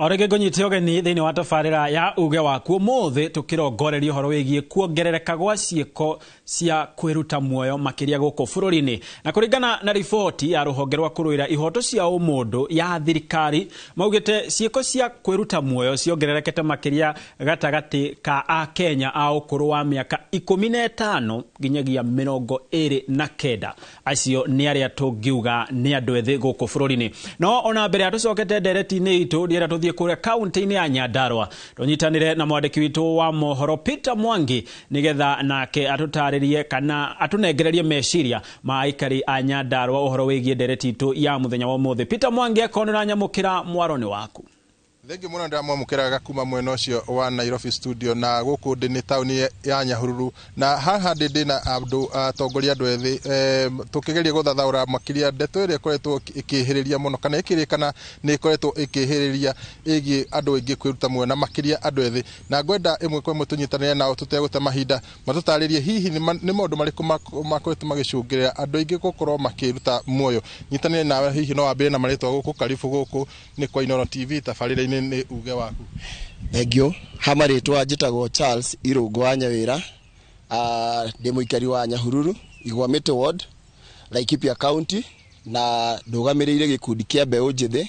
O rĩngĩ ngũnyite ũgeni thĩinĩ wa tabarĩra ya uge waku. Ũmũthĩ tũkĩrongoreria ũhoro wĩgiĩ kuongerereka gwa ciĩko cia kwĩruta muoyo makĩria gũkũ bũrũri-inĩ. Na kũringana na riboti ya rũhonge rwa kũrũĩra ihoto cia ũmũndũ ya thirikari, maugĩte ciĩko cia kwĩruta muoyo ciongererekete makĩria gatagatĩ ka Akenya a ũkũrũ wa mĩaka 15 nginyagia 29. Acio nĩ arĩa tũngiuga nĩ andũ ethĩ gũkũ bũrũri-inĩ. No ona mbere ya tũcokete ndereti-inĩ itũ, ndĩrenda tũthiĩ kũrĩa kaunti-inĩ ya Nyandarua tũnyitanĩre na mwandĩki witũ wa mohoro Peter Mwangi, nĩgetha nake atũtarĩrie kana atũnengererie meciria ma aikari a Nyandarua ũhoro wĩgiĩ ndereti itũ ya mũthenya wa ũmũthĩ. Peter Mwangi, akorwo nĩ ũranyamũkĩra, mwaro nĩ waku. Thengiũ mũno, ndĩramwamũkĩraga kuma mwena ũcio wa Nairobi studio, na gũkũ ndĩ nĩ taũni ya Nyahururu, na haha ndĩ ndĩna andũ atongoria, andũ ethĩ, tũkĩgeria gũthathaũra makĩria ndeto ĩrĩa ĩkoretwo ĩkĩhĩrĩria mũno kana ĩkĩrĩkana nĩ ĩkoretwo ĩkĩhĩrĩria ĩgiĩ andũ aingĩ kwĩruta muoyo na makĩria andũ ethĩ. Na ngwenda ĩmwe kwa ĩmwe tũnyitanĩre nao tũtegũte mahinda, matũtarĩrie hihi nĩ maũndũ marĩkũ makoretwo magĩcũngĩrĩra andũ aingĩ gũkorwo makĩruta muoyo. Nyitanĩre nawe, hihi no wambĩrĩrie na marĩtwa gũkũ. Karibu, gũkũ nĩ kwa Inooro TV, tabarĩra-inĩ nĩ uge waku. Thengiũ. Ha marĩtwa njĩtagwo Charles Irũngũ wa Nyawĩra. Ndĩ mũikari wa Nyahururu, Igwamĩtĩ Ward, Laikipia County, na ndũgamĩrĩire gĩkundi kĩa mbeũ njĩthĩ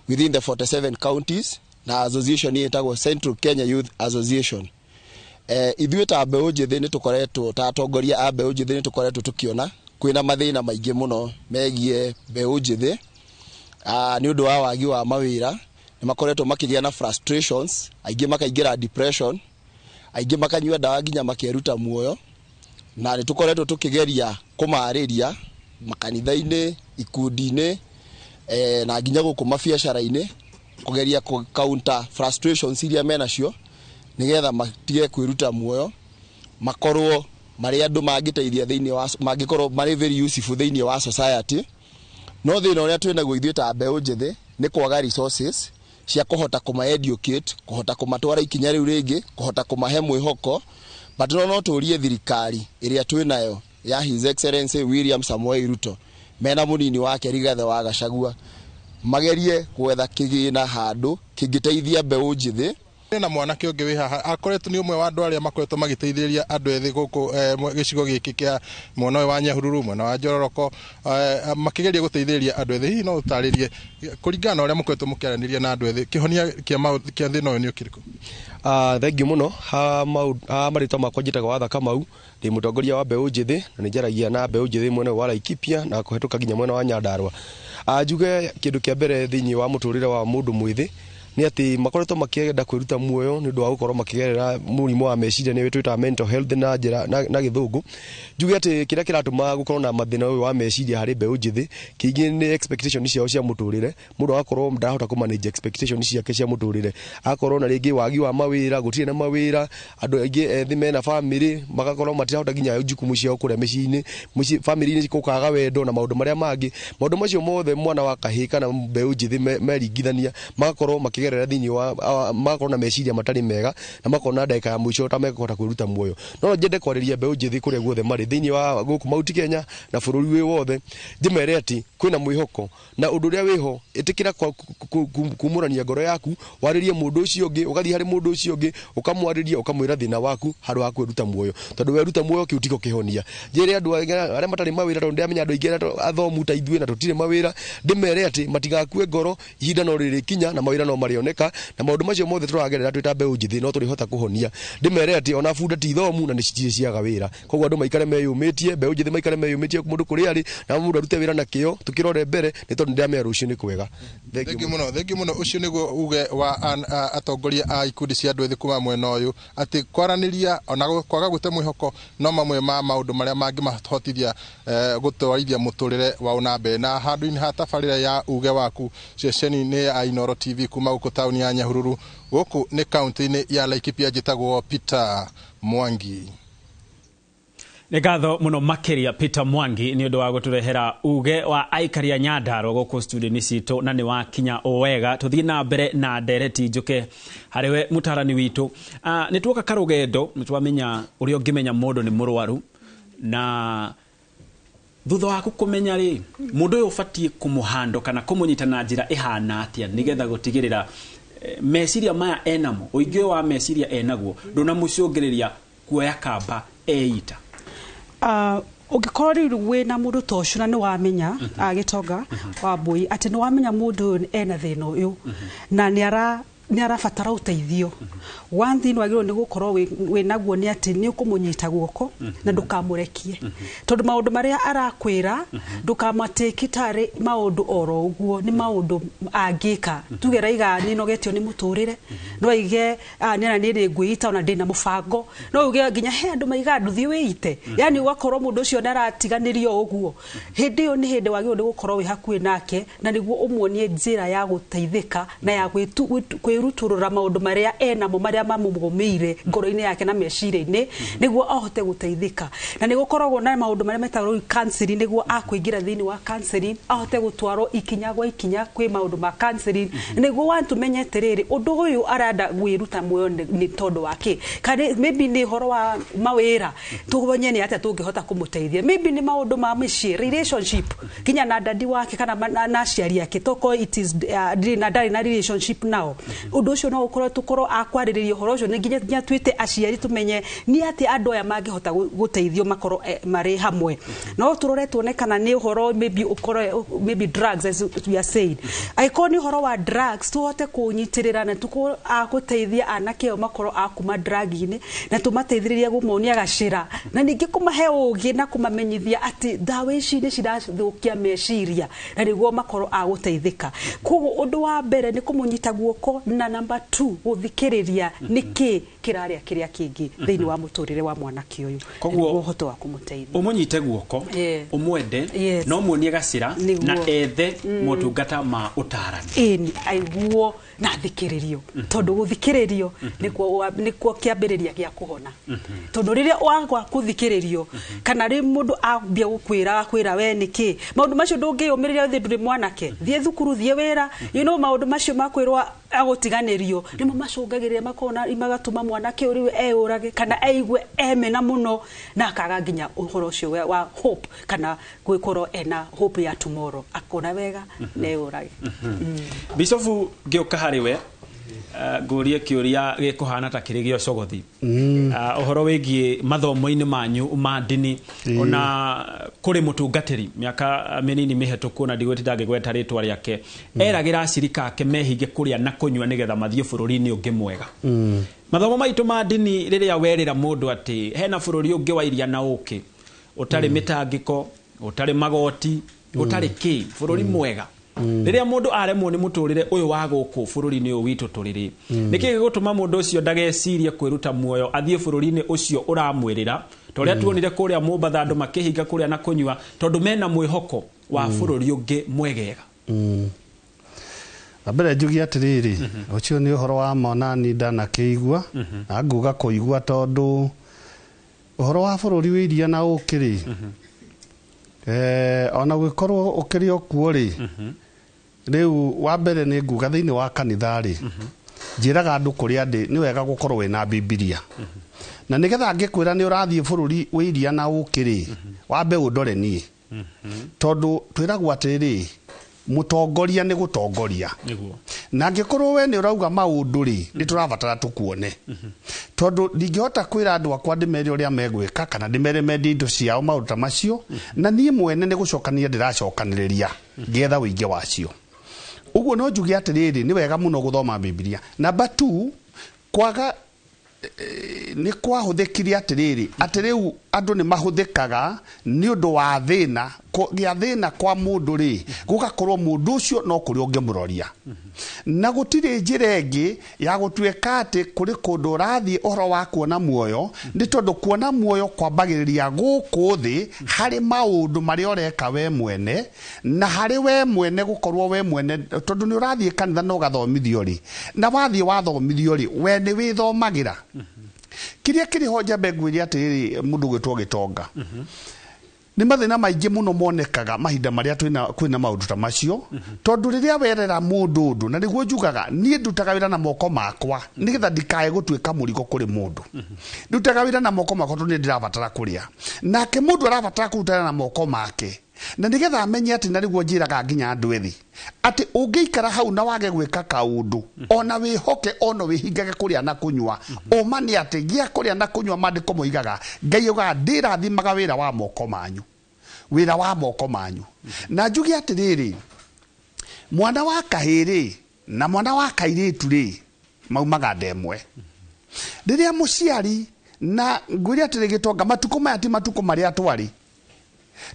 within the 47 counties na association ĩtagwo Central Kenya Youth Association. Ithuĩ ta mbeũ njĩthĩ nĩ tũkoretwo, ta atongoria a mbeũ njĩthĩ, nĩ tũkoretwo tũkĩona kwĩna mathĩna maingĩ mũno megiĩ mbeũ njĩthĩ nĩ ũndũ wa wagi wa mawĩra. Nĩ makoretwo makĩgĩa na frustrations, aingĩ makaingĩra depression, aingĩ makanyua ndawa nginya makeruta muoyo. Na nĩ tũkoretwo tũkĩgeria kũmarĩria makanitha-inĩ, ikundi-inĩ, na nginya gũkũ mabiacara-inĩ, kũgeria kũ counter frustrations iria menacio nĩgetha matige kwĩruta muoyo, makorwo marĩ andũ mangĩteithia thĩinĩ wa, mangĩkorwo marĩ very useful thĩinĩ wa society. No thĩna ũrĩa twĩnaguo ithuĩ ta mbeũ njĩthĩ nĩ kwaga resources cia kũhota kũma educate, kũhota kũmatwara ikinya rĩu rĩngĩ, kũhota kũmahe mwĩhoko. But no tũrie thirikari ĩrĩa twĩnayo ya His Excellency William Samoei Ruto mena mũnini wake Rigathĩ wa Gachagua magerie gwetha kĩgĩna handũ kĩngĩteithia mbeũ njĩthĩ. Na mwanake ũngĩ wĩ haha akoretwo nĩ ũmwe wa andũ arĩa makoretwo magĩteithĩrĩria andũ ethĩ gũkũ gĩcigo gĩkĩ kĩa mwena ũyũ wa Nyahururu, mwena wa Njororoko, makĩgeria gũteithĩrĩria andũ ethĩ. Hihi no ũtarĩrie, kũringana na ũrĩa mũkoretwo mũkĩaranĩria na andũ ethĩ, kĩhonia kĩa thĩna ũyũ nĩ ũkĩrĩkũ? Thengiũ mũno. Ha marĩtwa makwa njĩtagwo Watha Kamau, ndĩ mũtongoria wa mbeũ njĩthĩ na nĩ njaragia na mbeũ njĩthĩ mwena ũyũ wa Laikipia na kũhetũka nginya mwena wa Nyandarua. Njuge kĩndũ kĩa mbere thĩinĩ wa mũtũrĩre wa mũndũ mwĩthĩ nĩ atĩ makoretwo makĩenda kwĩruta muoyo nĩ ũndũ wa gũkorwo makĩgerera mũrimũ wa meciria, nĩ twĩtaga mental health na njĩra na gĩthũngũ. Njuge atĩ kĩrĩa kĩratũma gũkorwo na mathĩna ũyũ wa meciria harĩ mbeũ njĩthĩ kĩingĩ nĩ expectation ciao cia mũtũrĩre. Mũndũ agakorwo ndarahota kũ manage expectation ciake cia mũtũrĩre, agakorwo na rĩngĩ wagi wa mawĩra, gũtirĩ na mawĩra, andũ aingĩ ethĩ mena family magakorwo matirahota nginya jukumu ciao kũrĩa mĩciĩ-inĩ, mũciĩ family-inĩ gũkaga wendo na maũndũ marĩa mangĩ. Maũndũ macio mothe mwana wa kahĩĩ kana mbeũ njĩthĩ meringithania magakorwo makĩgerera thĩinĩ wa magakorwo na meciria matarĩ mega na makona ndagĩka ya mũico ta mekũhota kwĩruta muoyo. No nyende kwarĩria mbeũ njĩthĩ kũrĩa guothe marĩ thĩinĩ wa gũkũ Mount Kenya na bũrũri wĩ wothe, ndĩmere atĩ kwĩna mwĩhoko na ũndũ ũrĩa wĩho. Ĩtĩkĩra kumũrania ngoro yaku, warĩrie mũndũ ũcio ũngĩ, ũgathiĩ harĩ mũndũ ũcio ũngĩ ũkamwarĩria, ũkamwĩra thĩna waku handũ ha kwĩruta muoyo, tondũ weruta muoyo kĩu tiko kĩhonia. Njĩre andũ arĩa matarĩ mawĩra, tondũ ndĩramenya andũ aingĩ arĩa athomu ta ithuĩ na tũtirĩ mawĩra, ndĩmere atĩ matigakue ngoro, ihinda no rĩrĩkinya na mawĩra no marĩoneka, na maũndũ macio mothe tũragerera twĩ ta mbeũ njĩthĩ no tũrĩhota kũhonia. Ndĩmere atĩ ona bunda ti thomu na nĩ citirĩ ciaga wĩra. Koguo andũ maikare meyũmĩtie, mbeũ njĩthĩ maikare meyũmĩtie mũndũ kũrĩa arĩ, na mũndũ arute wĩra na kĩo, tũkĩrore mbere, nĩ tondũ nĩndĩramenya rũciũ nĩ kwega. Thengiũ mũno, thengiũ mũno. Ũcio nĩguo uge wa atongoria a ikundi cia andũ ethĩ kuma mwena ũyũ, atĩ kwaranĩria ona kwaga gwĩte mwĩhoko no mamwe ma maũndũ marĩa mangĩmahotithia gũtwarithia mũtũrĩre wao na mbere. Na handũ-inĩ ha tabarĩra ya uge waku, ceceni-inĩ ya Inooro TV, kuma gũkũ taũni ya Nyahururu, gũkũ nĩ kaunti-inĩ ya Laikipia, njĩtagwo Peter Mwangi. Nĩ ngatho mũno makĩria, Peter Mwangi, nĩ ũndũ wa gũtũrehera uge wa aikari a Nyandarua gũkũ studio-inĩ citũ, na nĩ wakinya o wega. Tũthiĩ na mbere na ndereti, njũke harĩ we mũtarani witũ. Nĩ tuoka karũgendo, nĩ twamenya ũrĩa ũngĩmenya mũndũ nĩ mũrwaru, na thutha waku kũmenya rĩ, mũndũ ũyũ ũbatiĩ kũmũhando kana kũmũnyita na njĩra ĩhana atĩa nĩgetha gũtigĩrĩra Meciria maya enamo, ũingĩ wa meciria enaguo ndũnamũcũngĩrĩria kuoya kamba eita. Ũngĩkorwo rĩu wĩna mũndũ ta ũcio na nĩ wamenya, Gĩtonga wa Mbui, atĩ nĩ wamenya mũndũ ũyũ ena thĩna ũyũ na nĩ arabatara ũteithio, one thing wagĩrĩirwo nĩ gũkorwo wĩ naguo nĩ atĩ nĩ ũkũmũnyita guoko na ndũkamũrekie, tondũ maũndũ marĩa arakwĩra ndũkamatĩki tarĩ maũndũ oro ũguo, nĩ maũndũ angĩka. Tuge raiga nĩ nogetio nĩ mũtũrĩre, no aige nĩ nĩ ngwĩita ona ndĩna mũbango, no uge nginya he andũ maiga ndũthiĩ wĩite, yani ũgakorwo mũndũ ũcio nĩ aratiganĩrio ũguo. Hĩndĩ ĩyo nĩ hĩndĩ wagĩrĩirwo nĩ gũkorwo wĩ hakuhĩ nake na nĩguo ũmuonie njĩra ya gũteithĩka na ya kwĩrutũrũra maũndũ marĩa enamo, marĩa mamũgũmĩire ngoro-inĩ yake na meciria-inĩ, nĩguo ahote gũteithĩka. Na nĩ gũkoragwo na maũndũ marĩa metagwo counseling, nĩguo akũingĩra thĩinĩ wa counseling ahote gũtwarwo ikinya gwa ikinya kwĩ maũndũ ma counseling, nĩguo wantumenye atĩrĩrĩ, ũndũ ũyũ arenda gwĩruta muoyo nĩ tondũ wa kĩ, kana maybe nĩ ũhoro wa mawĩra, tũmenye nĩ atĩa tũngĩhota kũmũteithia, maybe nĩ maũndũ ma mĩciĩ, relationship nginya na dadi wake kana na aciari ake, toko it is na ndarĩ na relationship nao. Ũndũ ũcio no ũkorwo tũkorwo akwarĩrĩria ũhoro ũcio, nĩ nginya twĩte aciari tũmenye nĩ atĩ andũ aya mangĩhota gũteithio makorwo marĩ hamwe. No tũrore tuone kana nĩ ũhoro maybe ũkorwo maybe drugs, as we are saying, angĩkorwo nĩ ũhoro wa drugs, tũhote kũnyitĩrĩra na tũkorwo a gũteithia anake ao makorwo a kuma drug-inĩ, na tũmateithĩrĩrie kũmonia gacĩra, na ningĩ kũmahe ũgĩ na kũmamenyithia atĩ ndawa ici nĩ cirathũkia meciria, na nĩguo makorwo a gũteithĩka. Koguo ũndũ wa mbere nĩ kũmũnyita guoko, na number 2 gũthikĩrĩria nĩkĩ kĩrarĩa kĩrĩa kĩngĩ thĩinĩ wa mũtũrĩre wa mwanake ũyũ, Koguo nĩguo ũhote wa kũmũteithia. Ũmũnyite guoko, ũmwende, no muonie gacĩra na ethe motungata ma ũtarani. Ĩni, aiguo na athikĩrĩrio, tondũ gũthikĩrĩrio nĩkuo kĩambĩrĩria gĩa kũhona. Tondũ rĩrĩa wagwa gũthikĩrĩrio, kana rĩ mũndũ ambia gũkwĩra, akwĩra we nĩkĩ maũndũ macio ndũngĩyũmĩrĩria, ũthiĩ ndũrĩ mwanake, thiĩ thukuru, thiĩ wĩra, maũndũ macio makwĩrwo agũtiganĩrio nĩmo macũngagĩrĩria makona magatũma mwanake ũrĩ eyũrage kana eigue emena mũno, na akaga nginya ũhoro ũcio wa hope, kana gwĩkorwo ena hope ya tomorrow, akona wega na eyũrage. Bishofu, ngĩũka harĩ we, ngũrie kĩũria gĩkũhana ta kĩrĩ gĩa ũcogothi. Ũhoro wĩgiĩ mathomo-inĩ manyu ma ndini, ona kũrĩ mũtungatĩri mĩaka mĩnini mĩhetũku, ona ndigwĩtinda ngĩgweta rĩtwa rĩake, eragĩra acirika ake mehinge kũrĩa na kũnyua nĩgetha mathiĩ bũrũri-inĩ ũngĩ mwega. Mathomo maitũ ma ndini, rĩrĩa werĩra mũndũ atĩ hena bũrũri ũngĩ wa iria na ũkĩ, ũtarĩ mĩtangĩko, ũtarĩ magoti, ũtarĩ kĩ, bũrũri mwega, rĩrĩa mũndũ aremwo nĩ mũtũrĩre ũyũ wa gũkũ bũrũri-inĩ ũyũ witũ tũrĩ rĩ, nĩkĩ gĩgũtũma mũndũ ũcio ndagecirie kwĩruta muoyo athiĩ bũrũri-inĩ ũcio ũramwĩrĩra, ta ũrĩa tuonire kũrĩa Mombatha andũ makĩhinga kũrĩa na kũnyua tondũ mena mwĩhoko wa bũrũri ũngĩ mwegega? Na mbere njuge atĩrĩrĩ, ũcio nĩ ũhoro wa ma onani ndanakĩigua, na nguga kũigua, tondũ ũhoro wa bũrũri wĩ iria na ũkĩ rĩ, ona gũgĩkorwo ũkĩrĩ o kuo rĩ, rĩu wa mbere nĩ nguga thĩinĩ wa kanitha rĩ, njĩraga andũ kũrĩa ndĩ nĩ wega gũkorwo wĩna Bibilia, na nĩgetha ngĩkwĩra nĩ ũrathiĩ bũrũri wĩ iria na ũkĩ rĩ, wambe ũndore niĩ, tondũ twĩragwo atĩrĩrĩ, mũtongoria nĩ gũtongoria, na angĩkorwo we nĩ ũrauga maũndũ rĩ, nĩ tũrabatara tũkuone, tondũ ndingĩhota kwĩra andũ akwa ndĩmere ũrĩa megwĩka kana ndĩmere mendie indo ciao maũndũ ta macio, na niĩ mwene nĩ gũcokania ndĩracokanĩrĩria ngĩetha ũingĩ wacio. Ũguo no njuge atĩrĩrĩ, nĩ wega mũno gũthoma Bibilia. Namba 2, kwaga nĩ kwahũthĩkire atĩrĩrĩ, atĩ rĩu andũ nĩ mahũthĩkaga nĩ ũndũ wa thĩna, kũgĩa thĩna kwa mũndũ rĩ, gũgakorwo mũndũ ũcio no kũrĩ ũngĩmũroria, na gũtirĩ njĩra ĩngĩ ya gũtuĩka atĩ kũrĩ kũndũ ũrathiĩ ũhoro wa kuona muoyo, nĩ tondũ kuona muoyo kwambagĩrĩria gũkũ thĩ harĩ maũndũ marĩa ũreka we mwene, na harĩ we mwene gũkorwo we mwene, tondũ nĩ ũrathiĩ kanitha na ũgathomithio rĩ, na wathiĩ wathomithio rĩ, we nĩ wĩthomagĩra. Kĩrĩa kĩrĩ ho njambe ngwĩre atĩrĩrĩ, mũndũ ũgwĩtwo Gĩtonga, nĩ mathĩna maingĩ mũno monekaga mahinda marĩa kwĩna maũndũ ta macio, tondũ rĩrĩa werera mũndũ ũndũ, na nĩguo njugaga niĩ ndutaga wĩra na moko makwa nĩgetha ndikae gũtuĩka mũrigo kũrĩ mũndũ. Ndutaga wĩra na moko makwa tondũ nĩ ndĩrabatara kũrĩa, nake mũndũ arabatara kũruta wĩra na moko make. Na nĩgetha amenye atĩ, na nĩguo njĩraga nginya andũ ethĩ atĩ ũngĩikara hau na wage gwĩka kaũndũ, ona wĩhoke ona wĩhingage kũrĩa na kũnyua, ũma nĩ atĩ gĩa kũrĩa na kũnyua, maandĩko moigaga, Ngai augaga ndĩrathimaga wĩra wa moko manyu, wĩra wa moko manyu. Na njuge atĩrĩrĩ, mwana wa kahĩĩ rĩ na mwana wa kairĩtu rĩ maumaga nda ĩmwe. Rĩrĩa mũciari, na ngwĩre atĩrĩ Gĩtonga, matukũ maya ti matukũ marĩa twarĩ.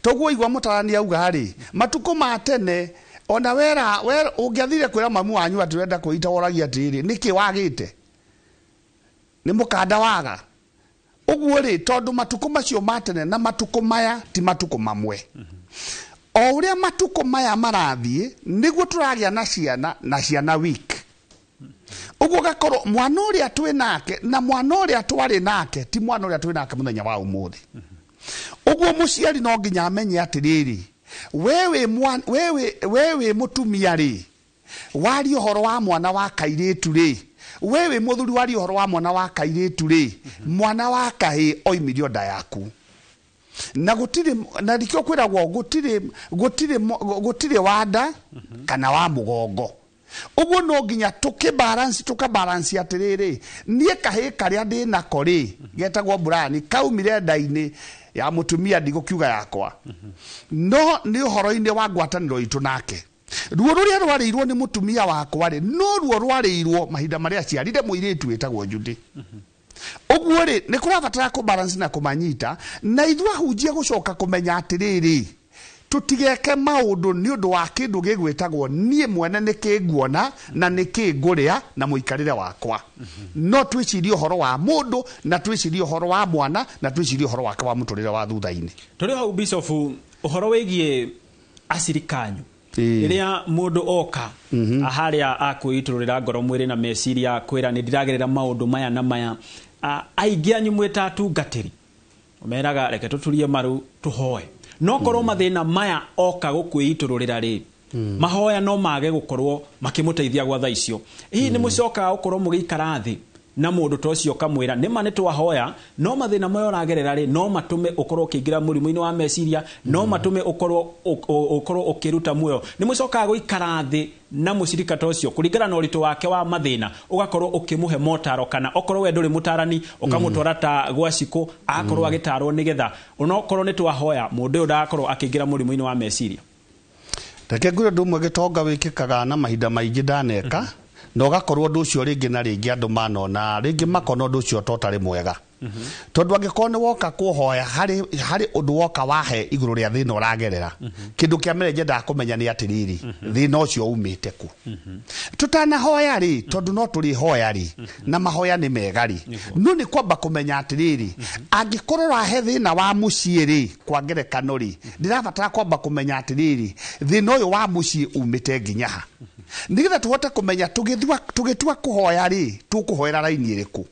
Toguo igua mũtarani auga rĩ, matukũ ma tene ona wera wera ũngĩathire kwĩra mamu wanyu atĩ ũrenda kwĩita, woragia atĩrĩrĩ, nĩkĩ wagĩte? Nĩ mũkanda waga ũguo rĩ? Tondũ matukũ macio ma tene na matukũ maya ti matukũ mamwe. O ũrĩa matukũ maya marathiĩ, nĩguo tũragĩa na ciana na ciana weak. Ũguo gakorwo mwana ũrĩa twĩ nake na mwana ũrĩa twarĩ nake ti mwana ũrĩa twĩ nake mũthenya wa ũmũthĩ. Ũguo mũciari no nginya amenye atĩrĩrĩ, we wĩ mũtumia rĩ, waria ũhoro wa mwana wa kairĩtu rĩ, we wĩ mũthuri, waria ũhoro wa mwana wa kairĩtu rĩ, mwana wa kahĩĩ oimirio nda yaku. Na gũtirĩ, na nikĩo kwĩragwo gũtirĩ wa nda kana wa mũgongo. Ũguo no nginya tũkĩbalance, tũkabalance atĩrĩrĩ, niĩ kahĩĩ karĩa ndĩ nako rĩ, getagwo Brian, kaumire nda-inĩ ya mũtumia, ndigũkiuga yakwa, no nĩ ũhoro-inĩ wa ngwatanĩro itũ nake. Ruo rũrĩa rwarĩirwo nĩ mũtumia wakwa rĩ, no ruo rwarĩirwo mahinda marĩa aciarire mũirĩtu wĩtagwo Judy. Ũguo rĩ, nĩ kũrabatara kũbalance na kũmanyita, na ithuĩ ahunjia gũcoka kũmenya atĩrĩrĩ, tũtigeke maũndũ nĩ ũndũ wa kĩndũ gĩgwĩtagwo niĩ mwene nĩ kĩ nguona na nĩ kĩ ngũrĩa na mũikarĩre wakwa, no twĩcirie ũhoro wa mũndũ, na twĩcirie ũhoro wa mwana, na twĩcirie ũhoro wake wa mũtũrĩre wa thutha-inĩ. Tũrĩ hau, Bishop, ũhoro wĩgiĩ acirikanyu, rĩrĩa mũndũ oka harĩa akwĩitũrũrĩra ngoro, mwĩrĩ na meciria, kwĩra nĩ ndiragerera maũndũ maya na maya, aingĩ anyu mwĩta atungatĩri meraga reke tũturie maru tũhoe. No korwo mathĩna maya oka gũkwĩitũrũrĩra rĩ, mahoya no mage gũkorwo makĩmũteithia gwa thaa icio. Hihi nĩ mũcokaga gũkorwo mũgĩikara thĩ na mũndũ ta ũcio, ũkamwĩra nĩma nĩ twahoya, no mathĩna maya ũragerera rĩ, no matũme ũkorwo ũkĩingĩra mũrimũ-inĩ wa meciria, no matũme ũkorwo ũkĩruta muoyo? Nĩ mũcokaga gũikara thĩ na mũcirika ta ũcio kũringana na ũritũ wake wa mathĩna, ũgakorwo ũkĩmũhe motaro, kana okorwo we ndũrĩ mũtarani, ũkamũtwara ta gwa cikũ agakorwo agĩtarwo, nĩgetha onokorwo nĩ twahoya, mũndũ ũyũ ndagakorwo akĩingĩra mũrimũ-inĩ wa meciria? Reke ngwĩre ũndũ ũmwe, Gĩtonga, wĩkĩkaga na mahinda maingĩ ndaneka, na ũgakorwo ũndũ ũcio rĩngĩ na rĩngĩ andũ manona, rĩngĩ makona ũndũ ũcio to ũtarĩ mwega, tondũ angĩkorwo nĩ woka kũhoya harĩ ũndũ woka wahe igũrũ rĩa thĩna ũragerera, kĩndũ kĩa mbere nyendaga kũmenya nĩ atĩrĩrĩ, thĩna ũcio umĩte kũ, tũtanahoya rĩ. Tondũ no tũrĩhoya rĩ, na mahoya nĩ mega rĩ, no nĩ kwamba kũmenya atĩrĩrĩ, angĩkorwo ũrahe thĩna wa mũciĩ rĩ, kwa ngerekano rĩ, ndĩrabatara kwamba kũmenya atĩrĩrĩ, thĩna ũyũ wa mũciĩ umĩte nginya ha, nĩgetha tũhote kũmenya tũgĩtua kũhoya rĩ, tũkũhoera raini ĩrĩkũ.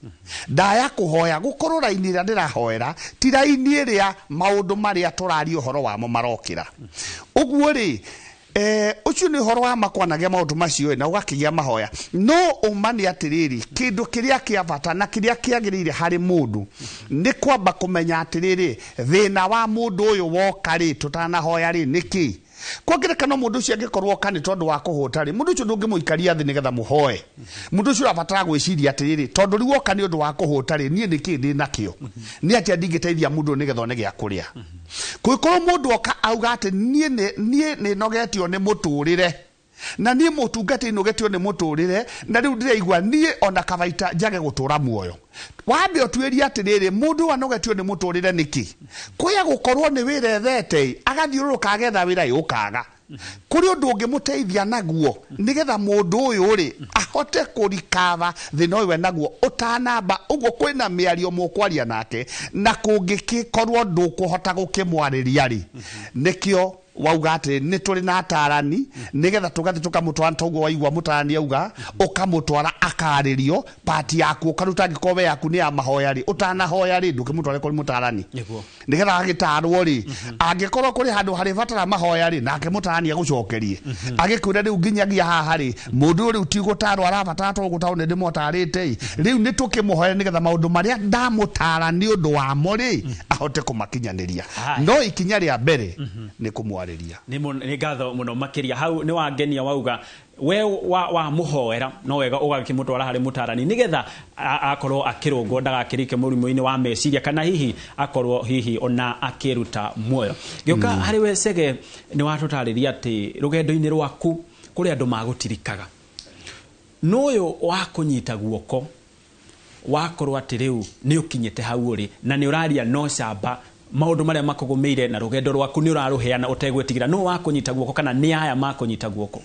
Ndaya kũhoya gũkorwo raini ĩrĩa ndĩrahoera ti raini ĩrĩa maũndũ marĩa tũraria ũhoro wamo marokĩra. Ũguo rĩ, ũcio nĩ ũhoro wa makwanagia maũndũ macio na ũgakĩgĩa mahoya. No ũma nĩ atĩrĩrĩ, kĩndũ kĩrĩa kĩa bata na kĩrĩa kĩagĩrĩire harĩ mũndũ nĩ kwamba kũmenya atĩrĩrĩ, thĩna wa mũndũ ũyũ woka rĩ, tũtanahoya rĩ, nĩkĩ? Kwa ngerekano, mũndũ ũcio angĩkorwo oka nĩ tondũ wa kũhũta rĩ, mũndũ ũcio ndũngĩmũikaria thĩ nĩgetha mũhoe. Mũndũ ũcio ũrabatara gwĩciria atĩrĩrĩ, tondũ rĩu oka nĩ ũndũ wa kũhũta rĩ, niĩ nĩkĩ ndĩ nakĩo? Nĩ atĩa ndingĩteithia mũndũ ũyũ nĩgetha one gĩa kũrĩa? Kũngĩkorwo mũndũ oka auga atĩ niĩ nĩ nogetio nĩ mũtũrĩre, na niĩ mũtungatĩri nogetio nĩ mũtũrĩre, na rĩu ndĩraigua niĩ ona kabaita njage gũtũra muoyo, wambe ũtuĩrie atĩrĩrĩ, mũndũ ũyũ anogetio nĩ mũtũrĩre nĩkĩ? Kwaya gũkorwo nĩ wĩra ethete, agathiũrũrũka agetha wĩra yũkaga, kũrĩ ũndũ ũngĩmũteithia naguo nĩgetha mũndũ ũyũ rĩ ahote kũrikava thĩna ũyũ enaguo ũtanamba ũguo. Kwĩna mĩario mũkwaria nake, na kũngĩkĩkorwo ndũkũhota gũkĩmwarĩria rĩ, nĩkĩo wauga atĩ nĩ tũrĩ na atarani, nĩgetha tũgathiĩ tũkamũtwara. Toguo waigua mũtarani auga, ũkamũtwara akarĩrio pati yaku, ũkaruta. Angĩkorwo we yaku nĩ ya mahoya rĩ, ũtanahoya rĩ, ndũkĩmũtware kũrĩ mũtarani nĩgetha agĩtarwo rĩ, angĩkorwo kũrĩ handũ harĩ batara mahoya rĩ, nake mũtarani agũcokerie agĩkwĩra rĩu nginyagia haha rĩ, mũndũ ũyũ rĩu ti gũtarwo arabatara, to gũtarwo nĩ ndĩmũtarĩte ĩ, rĩu nĩ tũkĩmũhoya nĩgetha maũndũ marĩa ndamũtara nĩ ũndũ wamo rĩ, ahote kũmakinyanĩria. Haya. No ikinya rĩa mbere nĩ kũmwarĩria. Kwarĩria. Nĩ ngatho mũno makĩria. Hau nĩ wangenia wauga we wa mũhoera no wega ũgakĩmũtwara harĩ mũtarani nĩgetha akorwo akĩrũngwo ndagakĩrike mũrimũ-inĩ wa meciria kana hihi akorwo hihi ona akĩruta muoyo. Gĩũka harĩ we Chege, nĩ watũtarĩria atĩ rũgendo-inĩ rwaku kũrĩ andũ magũtirikaga, n'ũyũ wa kũnyita guoko wakorwo atĩ rĩu nĩ ũkinyĩte hau ũrĩ na nĩ ũraria no camba maũndũ marĩa makũgũmĩire na rũgendo rwaku nĩ ũrarũheana ũtegwĩtigĩra. Nũ wa kũnyita guoko kana nĩ aya makũnyita guoko?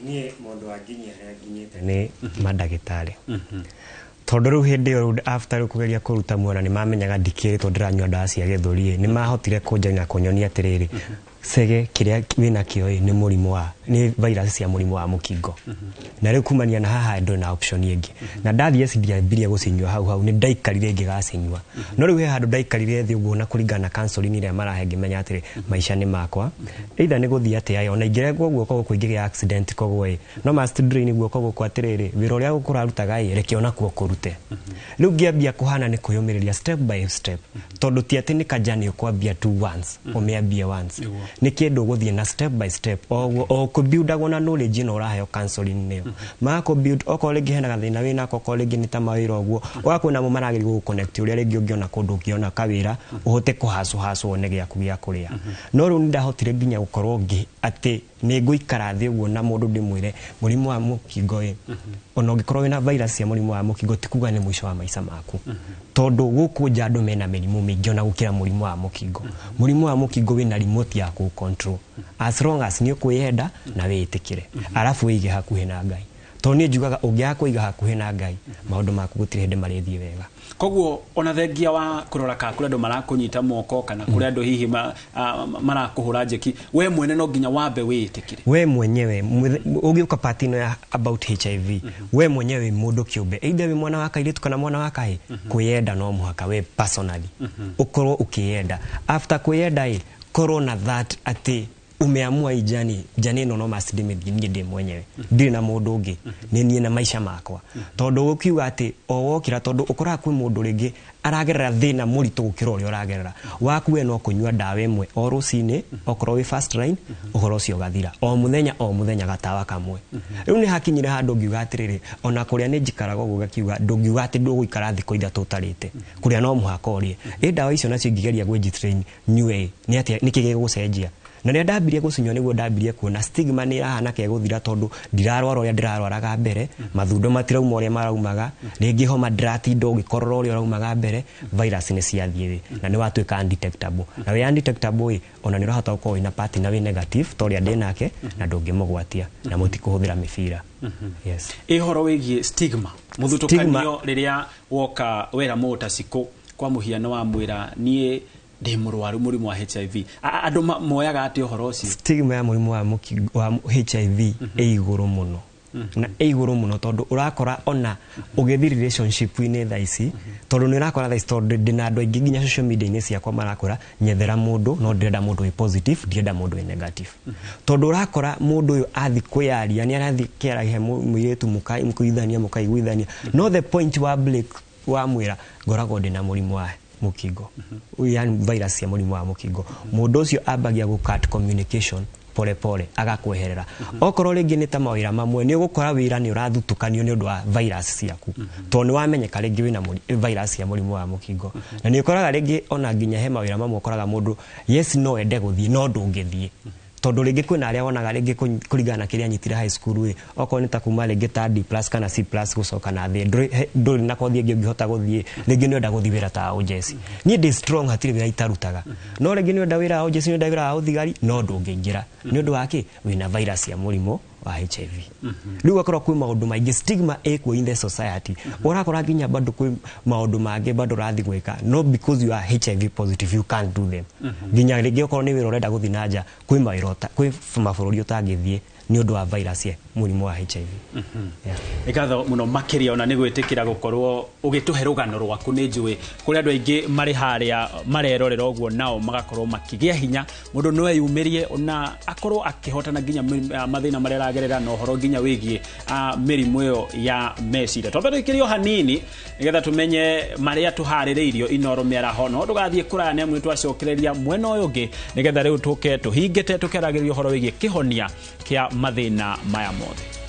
Niĩ mũndũ wanginyia harĩa nginyĩte nĩ mandagĩtarĩ, tondũ rĩu hĩndĩ ĩyo rĩu after rĩu kũgeria kũruta muoyo nĩ mamenyaga ndikĩrĩtwo ndĩranyua ndawa cia gĩthũri, nĩ mahotire kũnjania na kũnyonia atĩrĩrĩ, Chege, kĩrĩa wĩnakĩo ĩ nĩ mũrimũ wa nĩ virus cia mũrimũ wa mũkingo. Na rĩu kumania na haha ndũrĩ na option ĩngĩ, na ndathiĩ ndiambirie gũcinyua hau hau, nĩ ndaikarire ngĩgacinyua. No rĩu he handũ ndaikarire thĩ ũguo na kũringana na counseling ĩrĩa marahe ngĩmenya atĩrĩ, maica nĩ makwa, either nĩ gũthiĩ atĩa, ona ingĩrengwo guoko gũkũ ingĩgĩa accident koguo ĩ no must drain guoko gũkũ atĩrĩrĩ, wĩra ũrĩa gũkũ ũrarutaga ĩ reke onakuo kũrute. Rĩu ngĩambia kũhana nĩ kwĩyũmĩrĩria step by step, tondũ ti atĩ nĩ kajani ũkwambia tu once, ũmĩambie once, nĩ kĩndũ ũgũthiĩ na step by step o kũbuildagwo na knowledge ĩno ũraheo counseling nĩyo magakũ build. Okorwo rĩngĩ hena gathĩna wĩnako, okorwo rĩngĩ nĩ ta mawĩra ũguo, ũgakorwo namo marageria gũgũ-connect ũrĩa rĩngĩ ũngĩona kũndũ ũngĩona kawĩra ũhote kũhacũhacũ wone gĩaku gĩa kũrĩa. No rĩu nĩ ndahotire nginya gũkorwo ngĩ atĩ nĩ ngũikara thĩ ũguo na mũndũ ndĩmwĩre mũrimũ wa mũkingo ĩ, ona ũngĩkorwo wĩna virus cia mũrimũ wa mũkingo ti kuga nĩ mũico wa maica maku, tondũ gũkũ nja andũ mena mĩrimũ mĩingĩ ona gũkĩra mũrimũ wa mũkingo. Mũrimũ wa mũkingo wĩna remote ya kũ control as long as nĩ ũkwĩyenda na wĩĩtĩkĩre, arabu wĩige hakuhĩ na Ngai, tondũ niĩ njugaga ũngĩaga kũiga hakuhĩ na Ngai, maũndũ maku gũtirĩ hĩndĩ marĩthiĩ wega. Koguo ona thengia wa kũrora kana kũrĩ andũ marakũnyita moko kana kũrĩ andũ hihi marakũhũra njeki, we mwene no nginya wambe wĩĩtĩkĩre. We mwenyewe ũgĩũka part ĩno ya about HIV, we mwenyewe wĩ mũndũ kĩũmbe, either wĩ mwana wa kairĩtu kana mwana wa kahĩ, kwĩyenda no mũhaka we personally ũkorwo ũkĩyenda. After kwĩyenda ĩ, korwo na that atĩ umeamua hii journey, journey ĩno no must ndĩmĩthiĩ niĩ ndĩ mwenyewe, ndirĩ na mũndũ ũngĩ, nĩ niĩ na maica makwa. Tondũ ũkiuga atĩ o wokĩra, tondũ ũkoraga kwĩ mũndũ rĩngĩ aragerera thĩna mũritũ gũkĩra ũrĩa ũragerera. Waku we no kũnyua ndawa ĩmwe o rũcinĩ, okorwo wĩ first line, ũhoro ũcio ũgathira, o mũthenya o mũthenya gatawa kamwe. Rĩu nĩ hakinyire handũ ngiuga atĩrĩrĩ, ona kũrĩa nĩ njikaraga ũguo ngakiuga ndũngiuga atĩ ndũgũikara thikũ 3 ũtarĩte, kũrĩa no mũhaka ũrĩe. Ĩ ndawa icio nacio ingĩgeria gwĩnjitrain nyue nĩ atĩa, nĩkĩ gĩgũcenjia? Na rĩrĩa ndambirie gũcinyua nĩguo ndambirie kuona stigma nĩ ĩrahana kegũthira, tondũ ndirarwara ũrĩa ndĩrarwaraga mbere, mathundo matirauma ũrĩa maraumaga rĩngĩ, homa ndĩratinda ũgĩkorora ũrĩa ũraumaga mbere. Virus nĩ ciathiĩ na nĩ watuĩka undetectable, na wĩ undetectable ĩ, ona nĩ ũrahota gũkorwo wĩna partner wĩ negative ta ũrĩa ndĩ nake na ndũngĩmũgwatia na mũtikũhũthĩra mĩbira, yes. Ĩ ũhoro wĩgiĩ stigma, mũthutũkanio, rĩrĩa woka wera mũta cikũ kwa mũhiano wa mwĩra niĩ ndĩ mũrwaru mũrimũ wa HIV, andũ moyaga atĩ ũhoro ũcio? Stigma ya mũrimũ wa mũkingo wa HIV ĩ igũrũ mũno, na ĩ igũrũ mũno tondũ ũrakora ona ũgĩthiĩ relationship-inĩ thaa ici, tondũ nĩ ũrakora thaa ici, tondũ ndĩna andũ aingĩ nginya social media-inĩ ciakwa marakora nyethera mũndũ, no ndĩrenda mũndũ wĩ positive, ndirenda mũndũ wĩ negative, tondũ ũrakora mũndũ ũyũ athi kwĩyaria nĩ arathiĩ kĩaragia mũirĩtu mũkaiguithania mũkaiguithania, no the point wa break wamwĩra ngoragwo ndĩna mũrimũ wa mũkingo, yani virus ya mũrimũ wa mũkingo, mũndũ ũcio ambagia gũ cut communication pole pole, agakweherera. Okorwo rĩngĩ nĩ ta mawĩra mamwe, nĩ ũgũkora wĩra nĩ ũrathutũkanio nĩ ũndũ wa virus ciaku, tondũ nĩ wamenyeka rĩngĩ wĩna virus ya mũrimũ wa mũkingo. Na nĩ ũkoraga rĩngĩ ona nginya he mawĩra mamwe ũkoraga mũndũ yes no ende gũthiĩ no ndũngĩthiĩ, tondũ rĩngĩ kwĩna arĩa wonaga rĩngĩ kũringana na kĩrĩa anyitire high school ĩ, okorwo nĩ ta kuma rĩngĩ ta D plus kana C plus gũcoka na thĩ, ndũrĩ na kothi ĩngĩ ũngĩhota gũthiĩ. Rĩngĩ nĩ ũrenda gũthiĩ wĩra ta wa ũjeci, niĩ ndĩ strong, hatirĩ wĩra itarutaga, no rĩngĩ nĩ ũrenda wĩra wa ũjeci, nĩ ũrenda wĩra wa ũthigari, no ndũngĩingĩra nĩ ũndũ wa kĩ? Wĩna virus ya mũrimũ wa HIV. Rĩu ũgakora kwĩ maũndũ maingĩ, stigma ĩkuo in the society. Ũrakora nginya bado kwĩ maũndũ mangĩ bado ũrathiĩ gwĩka, no because you are HIV positive you can't do them. Nginya rĩngĩ okorwo nĩ wĩra ũrenda gũthiĩ na nja, kwĩ mawĩra kwĩ mabũrũri ũtangĩthiĩ nĩ ũndũ wa virus ya mũrimũ wa HIV, yeah. Nĩ ngatho mũno makĩria ona nĩ gwĩtĩkĩra gũkorwo ũgĩtũhe rũgano rwaku. Nĩ njũĩ kũrĩ andũ aingĩ marĩ harĩa marerorera ũguo nao magakorwo makĩgĩa hinya, mũndũ no eyumĩrie ona akorwo akĩhotana nginya mathĩna marĩa aragerera. maragerera na ũhoro nginya wĩgiĩ mĩrimũ ĩyo ya meciria. Twambe tũikĩrio hanini nĩgetha tũmenye marĩa tũharĩrĩirio Inoro mĩaraho, no ndũgathiĩ kũraya nĩ amu nĩ twacokereria mwena ũyũ ũngĩ nĩgetha rĩu tũke tũhingĩte tũkĩaragĩrĩria ũhoro wĩgiĩ kĩhonia kĩa mathĩna maya mothe.